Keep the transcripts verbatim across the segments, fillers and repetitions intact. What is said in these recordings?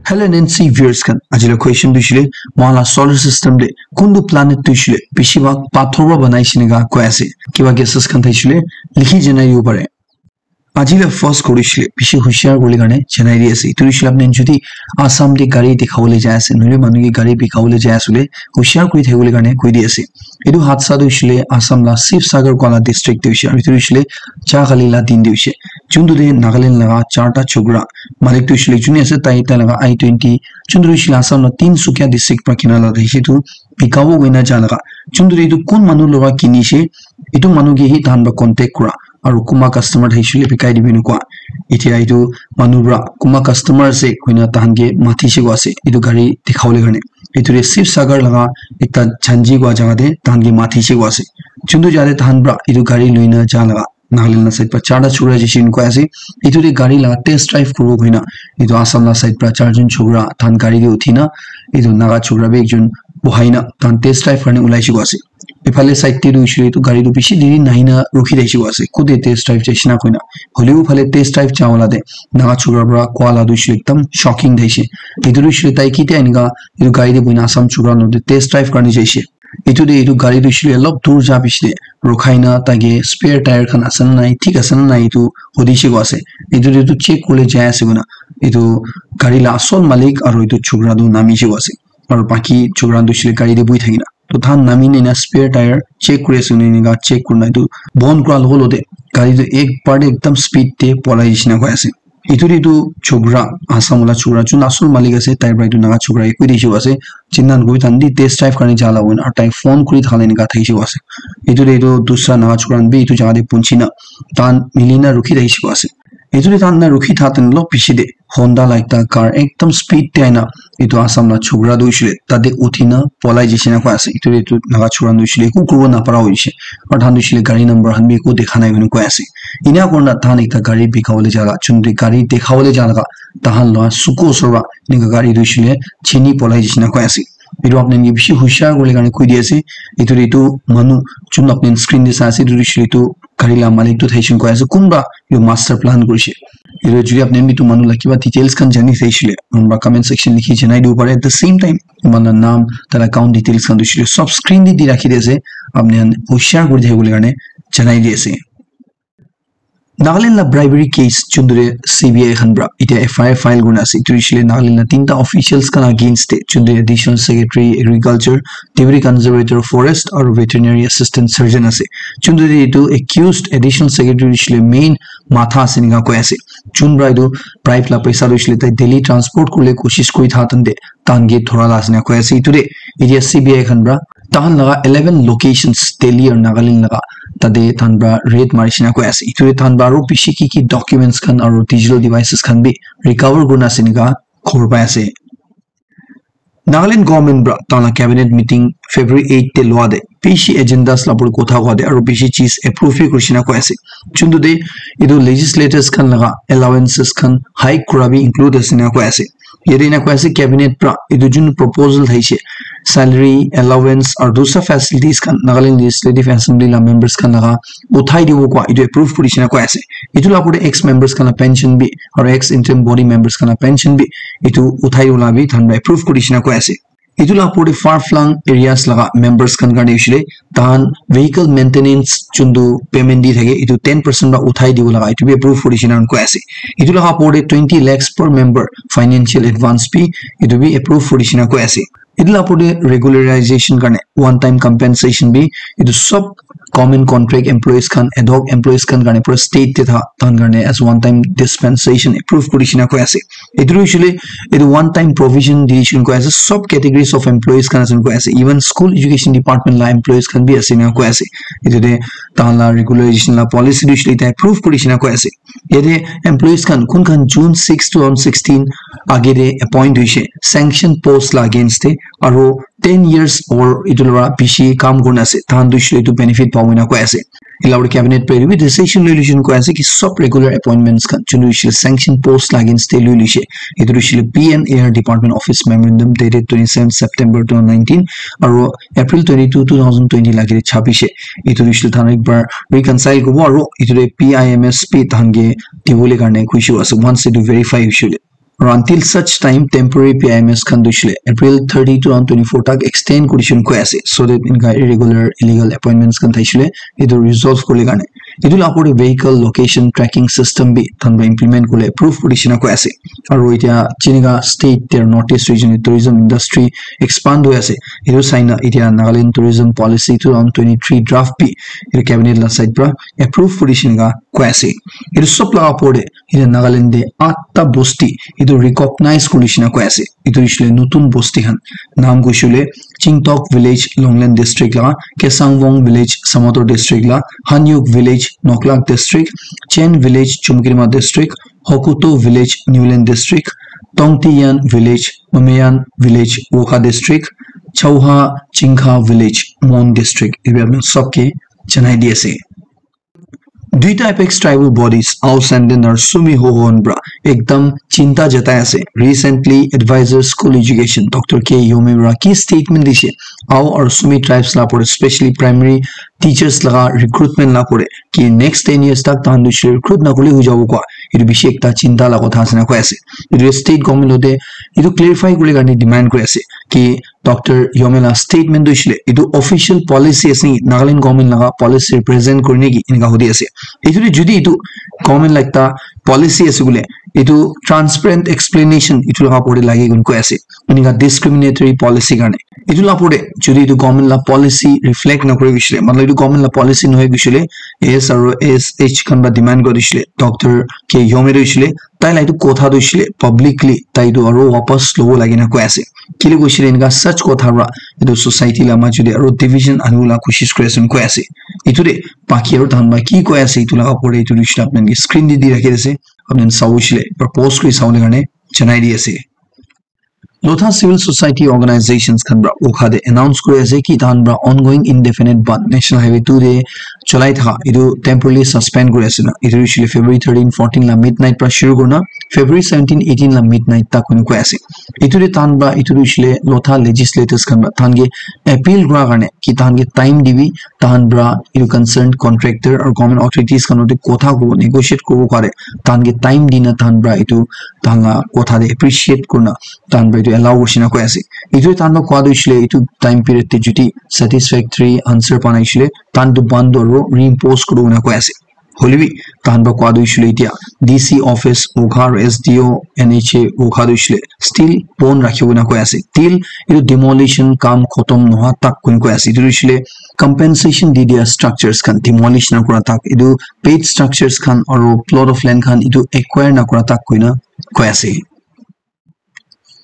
Hello N N C viewers khan, aji la question tu hoishe le, moikhan la solar system te kuntu planet tu hoishe le bishi bhag pathor para banai she enika koi ase. Kiba guesses khan thakishi le likhi janai dibo pare. Aji la first khuri hoishe le bishi hushiar kuribole karne janai di ase. Etu hoishe le apni jodi Assam te gari dikhabole jai ase, nohole manu ke gari bikabole jai ase koile hushiar kuri thakibole karne koi di ase. Etu hadsa tu hoishe le Assam la Sibsagar koa la district te hoishe, aru etu hoishe le Jakhali la din te hoishe. Juntu te Nagaland laga charta chokra, malik tu hoishe le jun ase, tai, tai laga I twenty, juntu hoishe le Assam la Tinsukia district pra kina la hoishe tu bikabo koina ja laga. Juntu te etu kun manu laga kinishe, etu manu ke hi tahan pra contact kura, aru kunba customer thakishi le bikai dibi eneka. Etia etu manu pra kunba customer ase koina tahan ke matishe koa ase, etu gari dikhabole karne. Etu te Sibsagar laga ekta Janji koa jaga te tahan ke matishe koa ase. Juntu jaga te tahan pra etu gari loina ja laga Nagaland la side pra charta chokra jaise eneka ase. Etu te gari laga test drive kuribo koina etu Assam la side pra charjon chokra tahan gari te uthina, etu Naga chokra bi ekjon bohaina tahan test drive karne ulaishe koa ase. Ephale side te tu hoishe le etu gari tu bishi deri nahina rukhi thakishe koa ase. Kote test drive jaishe na koina. Hoilebi phale test drive ja wala te Naga chokra pra koa la tu hoishe le ekdam shocking thakishi. Etu tu hoishe le tai kitia enika etu gari te bohina Assam chokra nohoile test drive karne jaishe. Etu te etu gari tu hoishe le olop dur ja piche te rukhai na tai ke spare tyre khan ase na nai, thik ase na nai etu hudishe koa ase. Etu te tu check kuribole jai ase koina etu gari la asol malik aru etu chokra tu namishe koa ase. Aru baki chokra tu hoishe le gari te buhi thakina. To tahan nami na enika spare tyre check kuri ase koina enika check kurina etu bon kura logo logote gari tu ek bar te ekdam speed te polai jaishe na koi ase. Etu te etu chokra, Assam wala chokra, jun asol malik ase, tai pra etu Naga chokra ke koi thakishe koa ase, chinta nakobi, tahan te test drive karne ja la hoina, aru tai phone kuri thaka la enika thakishe koa ase. Etu te etu dusra Naga chokra khan bi etu jaga te punchi na, tahan mili na rukhi thakishe koa ase. Etu te tahan na rukhi thaka time olop piche te Honda la ekta car ekdam speed te aina, etu Assam la chokra tu hoishe le tate uthi na polai jaishe na koi ase. Etu te etu Naga chokra tu hoishe le eku kuribo napara hoishe. Aru tahan tu hoishe le gari number khan bi eku dikha nai koina koi ase. Ena kurina tahan ekta gari bikabole ja la, juntu gari dikhabole ja laga, tahan la suku osor pra enika gari tu hoishe le chini polai jaishe na koi ase. Etu apni khan ke bishi hushiar kuribole karne koi di ase. Etu te etu manu jun apni khan screen te sai ase, etu tu hoishe le etu gari la malik tu thakishi koi ase, kunba etu master plan kurishe. Etu jodi apni khan etu manu la kiba details khan jani thakishi le, moikhan pra comment section likhi janai dibo pare. At the same time, etu manu la naam, tai la account details khan tu hoishe le sob screen te di rakhi di ase, apni khan hushiar kuri thakibole karne janai di ase. Nagaland la bribery case juntu te C B I khan pra etia F I R file kurina ase. Etu hoishe le Nagaland la tinta officials khan against te, juntu te Additional Secretary Agriculture, Deputy Conservator Forest aru Veterinary Assistant Surgeon ase. Juntu te etu accused Additional Secretary hoishe le main matha ase enika koi ase. Jun pra etu bribe la paisa tu hoishe le tai Delhi transport kuribole koshish kuri thaka time te tahan ke dhura la ase enika koi ase. Etu te etia C B I khan pra tahan laga eleven locations Delhi aru Nagaland laga tate tahan pra raid marishe enika koi ase. Etu te tahan pra aru bishi ki ki documents khan aru digital devices khan bi recover kurina ase enika khobor pai ase. Nagaland government pra tahan la cabinet meeting February eight te lua te bishi agendas la opor te kotha koa te aru bishi cheez approve bi kurishe enika koi ase. Juntu te etu legislators khan laga allowances khan hike kura bi include ase enika koi ase. Yate enika koi ase cabinet pra etu jun proposal thakishi, salary, allowance aru dusra facilities khan Nagaland Legislative Assembly la members khan laga uthai dibo koa etu approve kurishe enika koi ase. Etu la opor te ex members khan la pension bi aru ex interim body members khan la pension bi etu uthai dibo la bi tahan pra approve kurishe enika koi ase. Etu la opor te far flung areas laga members khan karne hoishe le tahan vehicle maintenance juntu payment di thake etu ten percent pra uthai dibo laga etu bi approve kurishe enika koi ase. Etu laga opor te twenty lakhs per member financial advance bi etu bi approve kurishe enika koi ase. Etu la opor te regularization karne one time compensation bi etu sob government contract employees khan, ad hoc employees khan karne pura state te tha tahan karne as one time dispensation approve kurishe enika koi ase. Etu tu hoishe le etu one time provision di ase enika koi ase, sob categories of employees khan ase enika koi ase, even school education department la employees khan bi ase enika koi ase. Etu te tahan la regularization la policy tu hoishe le tai approve kurishe enika koi ase. Yate employees khan kun khan June six, two thousand sixteen age te appoint hoishe sanction post la against te aru ten years or etu la bishi kam kurina ase, tahan tu hoishe le etu benefit pabo enika koi ase. Etu la opor te cabinet pra etu bi decision loi loishe enika koi ase ki sob regular appointments khan jun tu hoishe le sanction post la against te loi loishe. Etu tu hoishe le P N A R department office memorandum dated twenty seven September two thousand nineteen aru April twenty two, two thousand twenty la ke chapise. Etu tu hoishe le tahan ekbar reconcile kuribo aru etu te P I M S bi tahan ke dibole karne koishe ase once etu verify hoishe le. Aru until such time temporary P I M S khan tu hoishe le April thirty, two thousand twenty-four tak extend kuri dishun koi ase, so that inka irregular illegal appointments khan thaishe le etu resolve kuri le karne. Etu la opor te vehicle location tracking system bi tahan para implement kuri le approve kuri dishina koi ase. Aru etia jinika state te North East region te tourism industry expand hoi ase, etu sai na etia Nagaland Tourism Policy two thousand twenty-three draft bi etu cabinet la side para approve kuri dishina koi ase. Etu sob la opor te etia Nagaland te atta bosti etu recognize kuri dishina koi ase. Etu hoishe le notun bosti khan. Naam hoishe le Chingtok Village, Longleng District la, Kesangwong Village, Shamator District la, Hanyuk Village, Noklak District, Chen Village, Chumukirima District, Hokuto Village, Niuland District, Tongtiyan Village, Mameyan Village, Wokha District, Chauha Chingkha Village, Mon District. Etu apni khan sob ke janai di ase. Duita apex tribal bodies, Ao Senden aru Sumi Hoho khan para ekdam chinta jatai ase. Recently, Advisor School Education, Doctor K Yome para ki statement dishe, Ao aru Sumi tribes la opor te, especially primary teachers laga recruitment la opor te, ki next ten years tak tahan tu recruit na kuri le hoi jabo koi, etu bishi ekta chinta la kotha ase na koi ase. Etu state government logote etu clarify kuri le karne demand kuri ase ki Doctor Yome la statement tu hoishe le etu official policy ase naki, Nagaland government laga policy represent kuri naki, enika hudi ase. Etu te jodi etu government la ekta policy ase bole, etu transparent explanation etu laga opor te lage koi ase. Enika discriminatory policy karne. Etu la opor te jodi etu government la policy reflect na kuri hoishe le, matlab etu government la policy nohoi hoishe le, A S aru A S H khan para demand kuri hoishe le, Doctor K Yome tu hoishe le, tai la etu kotha tu hoishe le publicly tai tu aru wapas lobo lage na koi ase. Kile koishe le enika such kotha para etu society la majot te aru division anibo la koshish kuri ase koi ase. Etu te baki aru tahan para ki koi ase etu laga opor te etu hoishe le apni khan ke screen te di rakhi ase. Apni khan sabo hoishe le post kuri sabo le karne janai di ase. Lotha Civil Society Organizations khan para Wokha te announce kuri ase ki tahan para ongoing indefinite bandh National Highway two te cholai thaka etu temporarily suspend kuri ase na. Etu hoishe le February thirteen, fourteen la midnight para shuru kurina February seventeen, eighteen la midnight tak koi ase. Etu te tahan para etu hoishe le Lotha legislators khan para tahan ke appeal kura karne ki tahan ke time dibi, tahan para etu concerned contractor aru government authorities khan logote kotha kobo, negotiate kobo kare, tahan ke time dina tahan para etu tahan la kotha te appreciate kurina tahan para etu allow kurishe na koi ase. Etu tahan para koa tu hoishe le etu time period te jodi satisfactory answer pa nai hoishe le tahan tu bandh tu aru reimpose kuribo na koi ase. Hoile bi tahan para koa tu hoishe le etia D C office Wokha aru S D O N H A Wokha tu hoishe le still bon rakhibo na koi ase. Till etu demolition kam khotom nohua tak koi ase. Etu hoishe le compensation di dia structures khan demolish na kura tak, etu paid structures khan aru plot of land khan etu acquire na kura tak koina koi ase.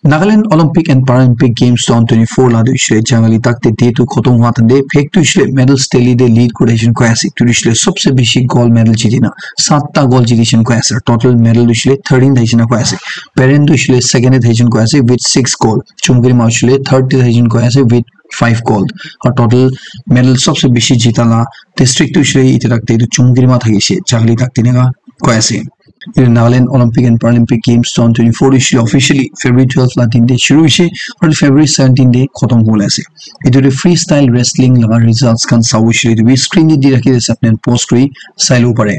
Nagaland Olympic and Paralympic Games two thousand twenty-four la tu hoishe le jangali tak te day tu khotom hua than te phek tu hoishe le medals tally te lead kuri thakishe koi ase. Tu hoishe le sobse bishi gold medal jiti na, satta gold jiti thakishe koi ase. Total medal tu hoishe le thirteen thakishe koi ase. Peren tu hoishe le second te thakishe koi ase with six gold. Chumukirima hoishe le third te thakishe koi ase with five gold. Aru total medal sobse bishi jita la district tu hoishe le etu tak te tu Chumukirima thakishe, jangali tak te enika koi ase. Etu Nagaland Olympic and Paralympic Games two thousand twenty-four tu hoishe le officially February twelve la din te shuru hoishe aru February seventeen te khotom hobole ase. Etu te freestyle wrestling laga results khan sabo hoishe le etu bi screen te di rakhi ase, apni khan pause kuri sai lobo pare.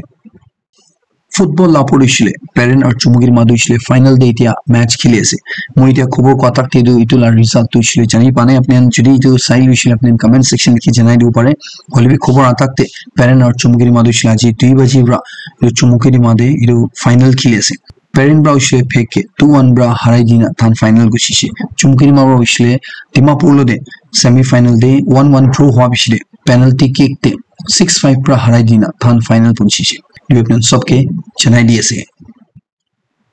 Football la opor te hoishe le Peren aru Chumukirima tu hoishe le final te etia match kheli ase. Moi etia khobor koa tak te tu etu la result tu hoishe le jani pa nai, apni khan jodi etu sai le hoishe le apni khan comment section te janai dibo pare. Hoile bi khobor aha tak te Peren aru Chumukirima tu hoishe le aji dui baji para etu Chumukirima te etu final kheli ase. Peren para hoishe le phek ke two one para harai dina tahan final gusishe. Chumukirima para hoishe le Dimapur logote semi final te one one draw hua piche te penalty kick te six five para harai dina tahan final punchise. Etu apni khan sob ke janai di ase.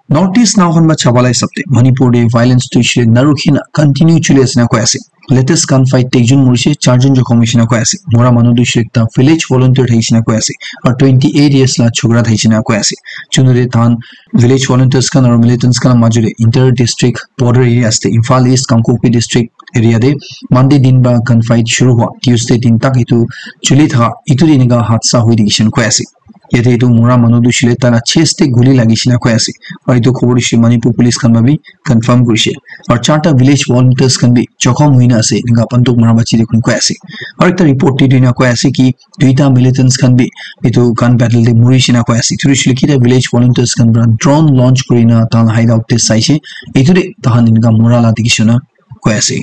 North East nao khan para chaba la hisab te Manipur te violence tu hoishe le narukhi na continue choli ase na koi ase. Latest gunfight te ekjon morishe, charjon jokhom hoishe na koi ase. Mora manu tu hoishe le ekta village volunteer thakishe na koi ase. Aru twenty eight years la chokra thakishe na koi ase. Junu te tahan village volunteers khan aru militants khan la majot te inter district border area ase. Imphal East, Kangpokpi district area te Monday din para gunfight shuru hua, Tuesday din tak etu choli thaka, etu din enika hadsa hoi thakishe na koi ase. Yate etu mora manu tu hoishe le taila chest te guli lagi shina koi ase. Aru etu khobor tu hoishe Manipur police khan para bi confirm kurishe. Aru charta village volunteers khan bi jokhom hoina ase, enika banduk mara machi te koi ase. Aru ekta report te tu ena koi ase ki duita militants khan bi etu gun battle te muri shina koi ase. Etu tu hoishe le kita village volunteers khan para drone launch kurina tahan hideout te saishe. Etu te tahan enika mora la dikhi shina koi ase.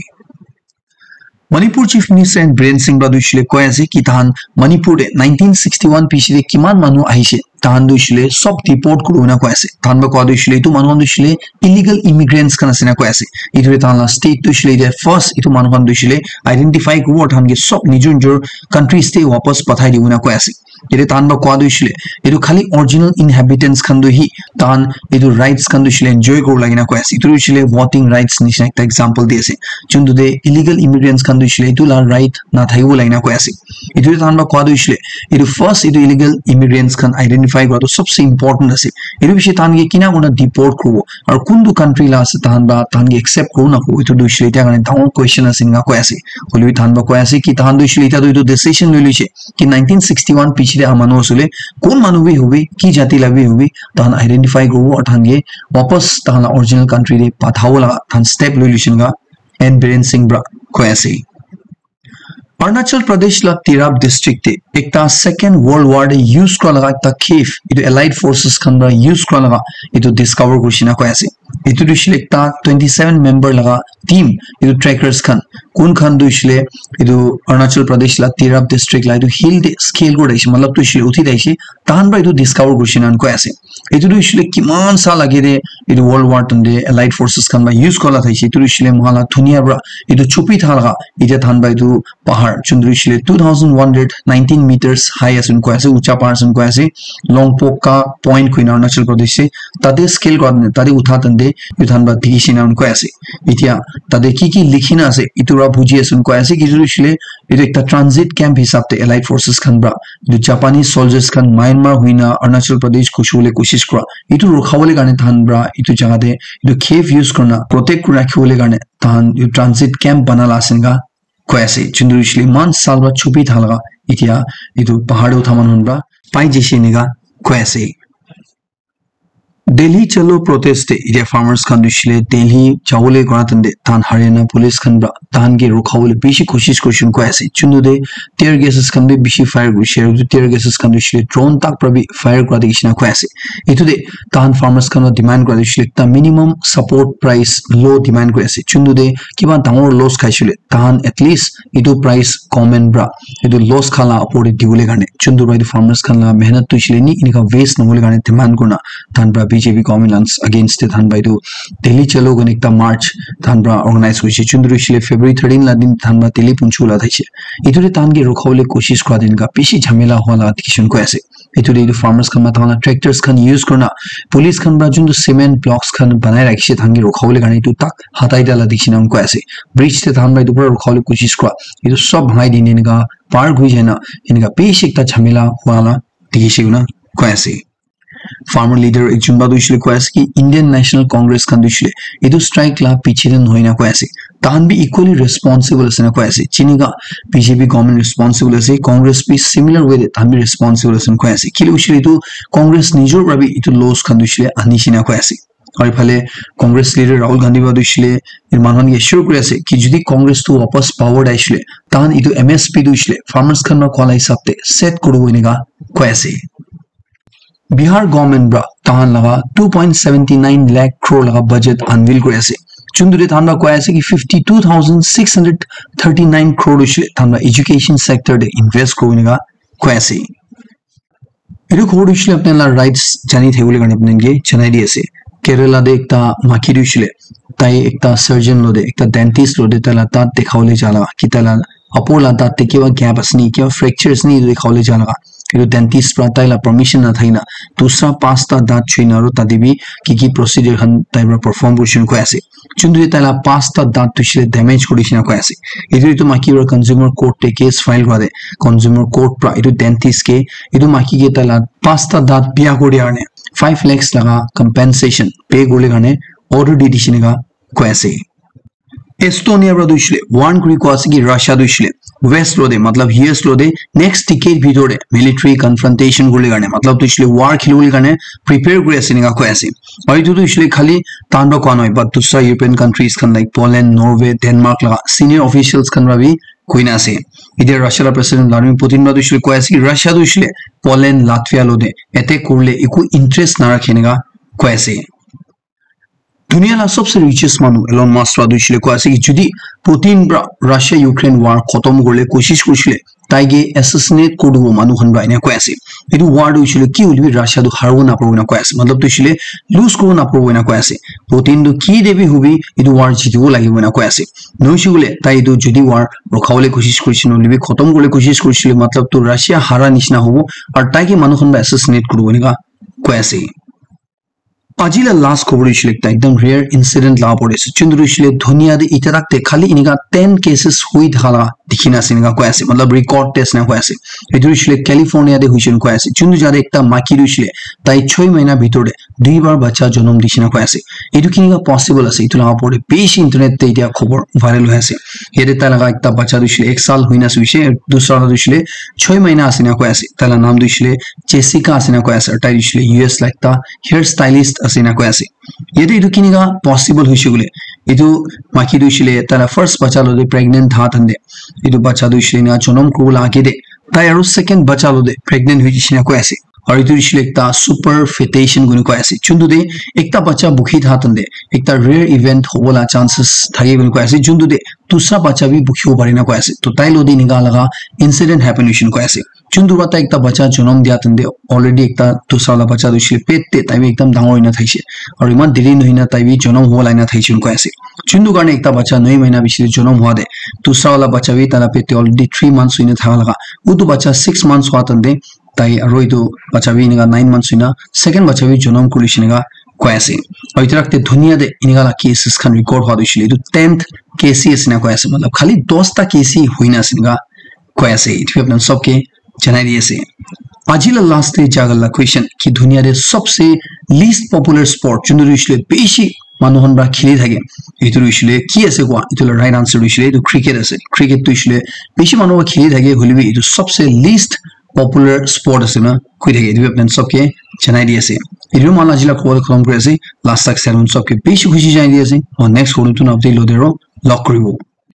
Manipur Chief Minister N Biren Singh para tu hoishe le koi ase ki tahan Manipur te nineteen sixty-one piche te kiman manu ahishe, tahan tu hoishe le sob deport kurina koi ase. Tahan para koi tu hoishe le etu manu khan tu hoishe le illegal immigrants khan ase na koi ase. Etu tahan la state tu hoishe le first etu manu khan tu hoishe le identify kuribo, tahan ke sob nijor nijor countries te wapas pathai dibo na koi ase. Yate tahan para koi tu hoishe le etu khali original inhabitants khan tu hi tahan etu rights khan tu hoishe le enjoy kuribo lagi na koi ase. Etu tu hoishe le voting rights nishina ekta example di ase. Chuntu te illegal immigrants khan tu hoishe le etu la right na thakibo lagi na koi ase. Etu tahan para koi tu hoishe le etu first etu illegal immigrants khan identify kura tu sobse important ase. Etu piche tahan ke kina kurina deport kuribo aru kuntu country la ase tahan para tahan ke accept kuribo na kuribo, etu tu hoishe le etia karne dangor question ase enika koi ase. Hoilebi tahan para koi ase ki tahan tu hoishe le etia tu etu decision loi loishe ki nineteen sixty-one piche te aha manu ase le kun manu bi hobi, ki jati la bi hobi, tahan identify kuribo aru tahan ke wapas tahan la original country te pathabo laga tahan step loi loishe enika N Biren Singh para koi ase. Arunachal Pradesh la Tirap district te ekta Second World War te use kura laga ekta cave, etu allied forces khan para use kura laga etu discover kurishe na koi ase. Etu tu hoishe le ekta twenty-seven member laga team, etu trekkers khan, kun khan tu hoishe le etu Arunachal Pradesh la Tirap district la etu hill te scale kuri thakishe, matlab tu hoishe le uthi thakishe, tahan para etu discover kurishe na koi ase. Etu tu hoishe le kiman saal age te etu World War two te allied forces khan para use kura la thaishe. Etu tu hoishe le moikhan la dunia para etu chupi thaka laga etia tahan para etu pahar chundri hoishe le two thousand one hundred nineteen meters high ase koi ase, ucha pahar ase koi ase, Longpoka Point koina Arunachal Pradesh te tate scale kura tate utha tante etu tahan para dikhishe na koi ase. Etia tate ki ki likhina ase etu para buji ase koi ase ki etu hoishe le etu ekta transit camp hisab te allied forces khan para etu Japanese soldiers khan Myanmar hoina Arunachal Pradesh ghusi bole koshish kura etu rukha bole karne tahan para etu jaga te etu cave use kurina protect kuri rakhi bole karne tahan etu transit camp bana la ase enika koi ase. Chundri hoishe le eman saal para chupi thaka laga etia etu pahar te utha manu khan para pai jaishe enika koi ase. Delhi Chalo protest te etia farmers khan tu hoishe le Delhi jabo le kora tante tahan Haryana police khan para tahan ke rukha bole bishi koshish kurishe koi ase. Chuntu te tear gases khan bi bishi fire kurishe aru etu tear gases khan tu hoishe le drone tak para bi fire kura dikhishe na koi ase. Etu te tahan farmers khan para demand kura tu hoishe le ekta minimum support price low demand kuri ase. Chuntu te kiba dangor loss khaishe le tahan at least etu price government para etu loss kha la upor te dibole karne chuntu para etu farmers khan la mehnat tu hoishe le ni enika waste nahole karne demand kurina tahan para B J P government la against te tahan para etu Delhi Chalo koina ekta march tahan para organize kurishe. Chuntu tu hoishe le February thirteen la din tahan para Delhi punchu la thaishe. Etu te tahan ke rukha bole koshish kura din ka bishi jhamela hua la dikhishe koi ase. Etu te etu farmers khan para tahan la tractors khan use kurina police khan para juntu cement blocks khan banai rakhishe tahan ke rukha bole karne etu tak hatai dia la dikhishe na koi ase. Bridge te tahan para etu para rukha bole koshish kura etu sob bhangai dine enika par gui jai na enika bishi ekta jhamela hua la dikhishe koina koi ase. Farmer leader ekjon para tu hoishe le koi ase ki Indian National Congress khan tu hoishe le etu strike la piche te nohoi na koi ase. Tahan bi equally responsible ase na koi ase. Jinika B J P government responsible ase, Congress bi similar way te tahan bi responsible ase na koi ase. Kile hoishe le etu Congress nijor para bi etu laws khan tu hoishe le anishe na koi ase. Aru ephale Congress leader Rahul Gandhi para tu hoishe le etu manu khan ke assure kuri ase ki jodi Congress tu wapas power te ahishe le tahan etu M S P tu hoishe le farmers khan para koa la hisab te set kuribo enika koi ase. Bihar government para tahan laga two point seventy nine lakh crore laga budget unveil kuri ase. Chuntu te tahan para koi ase ki fifty two thousand six hundred thirty nine crore tu hoishe le tahan para education sector te invest kuribo enika koi ase. Etu khobor tu hoishe le apni khan la rights jani thakibole karne apni khan ke janai di ase. Kerala te ekta maki tu hoishe le tai ekta surgeon lo te, ekta dentist lo te tai la daat dekha bole ja laga ki tai la upor la daat te kiba gap ase ni, kiba fracture ase ni etu dekha bole ja laga. Etu dentist para tai la permission na thaki na dusra pasta daat choi na aru tate bi ki ki procedure khan tai para perform kurishe koi ase. Chuntu te tai la pasta daat tu hoishe le damage kurishe na koi ase. Etu etu maki para consumer court te case file kura te consumer court para etu dentist ke etu maki ke tai la pasta daat bia kuri dia karne five lakhs laga compensation pay kuribole karne order di dishe enika koi ase. Estonia para tu hoishe le warn kuri koi ase ki Russia tu hoishe le West lo de, matlab U S lo de next decade bhitor de military confrontation kuribole karne, matlab tu hoishe le war khilibole karne prepare kuri ase enika koi ase. Aru etu tu hoishe le khali tahan para koa nahoi, but dusra European countries khan like Poland, Norway, Denmark laga senior officials khan para bi koi na ase. Etia Russia la President Vladimir Putin para tu hoishe le koi ase ki Russia tu hoishe le Poland, Latvia lo de attack kuribole eku interest narakhe enika koi ase. Dunia la sabse richest manu Elon Musk para tu hoishe le koi ase ki jodi Putin para Russia Ukraine war khotom kuribole koshish kurishe le tai ke assassinate kuri dibo manu khan para ena koi ase. Etu war tu hoishe le ki hoile bi Russia tu haribo naparibo ena koi ase. Matlab tu hoishe le lose kuribo naparibo ena koi ase. Putin tu ki de bi hobi etu war jitibo lagibo ena koi ase. Nohoishe koile tai etu jodi war rukhabole koshish kurishe nohoile bi khotom kuribole koshish kurishe le matlab tu Russia hara nishina hobo aru tai ke manu khan para assassinate kuri dibo enika koi ase. Aji la last khobor hoishe le ekta ekdam rare incident la opor te ase. Chuntu hoishe le dunia te itarak te khali enika ten cases hui thaka la dikhi na ase enika koi ase. Matlab record te ase na koi ase. Etu hoishe le California te hoishe na koi ase. Chuntu jate ekta maiki tu hoishe le tai choi mahina bhitor te dui bar bacha jonom dishe na koi ase. Etu kenika possible ase? Etu la opor te bishi internet te etia khobor viral hoi ase. Yate tai laga ekta bacha tu hoishe le ek saal hoina ase hoishe, dusra tu hoishe le choi mahina ase na koi ase. Tai la naam tu hoishe le Jessica ase na koi ase, tai hoishe le U S la ekta hair stylist ase na koi ase. Yate etu kenika possible hoishe koile, etu maiki tu hoishe le tai la first bacha lo te pregnant tha time te, etu bacha tu hoishe le ena jonom kuribo la age te, tai aru second bacha lo te pregnant hoi jishe na koi ase. Aru etu hoishe le ekta super fetation koi na koi ase. Chuntu te ekta bacha bukhi tha time te, ekta rare event hobo la chances thake koi na koi ase. Chuntu te dusra bacha bi bukhibo pare na koi ase. To tai lo te enika laga incident happen hoishe na koi ase. Chuntu para tai ekta bacha jonom dia time te already ekta dusra la bacha tu hoishe le pet te tai bi ekdam dangor hoina thaishe. Aru eman deri nohoina tai bi jonom hobo la ena thaishe koi ase. Chuntu karne ekta bacha noi mahina piche te jonom hua te dusra wala bacha bi tai la pet te already three months hoina thaka laga. Utu bacha six months hua time te tai aru etu bacha bi enika nine months hoina second bacha bi jonom kuri dishe enika koi ase. Aru itarak te dunia te enika la cases khan record hua tu hoishe le etu tenth case ase na koi ase. Matlab khali dosta case hoina ase enika koi ase. Etu bi apni khan sob ke janai di ase. Aji la last te jaga la question ki dunia te sobse least popular sport, juntu hoishe le bishi manu khan para kheli thake, etu hoishe le ki ase koa? Etu la right answer hoishe le etu cricket ase. Cricket tu hoishe le bishi manu para kheli thake, hoile bi etu sobse least popular sport ase na koi thake. Etu bi apni khan sob ke janai di ase. Etu moi khan aji la khobor khatam kuri ase. Last tak sai khan sob ke bishi khushi janai di ase. Aru next khobor tu na update lo de ro log kuri bo.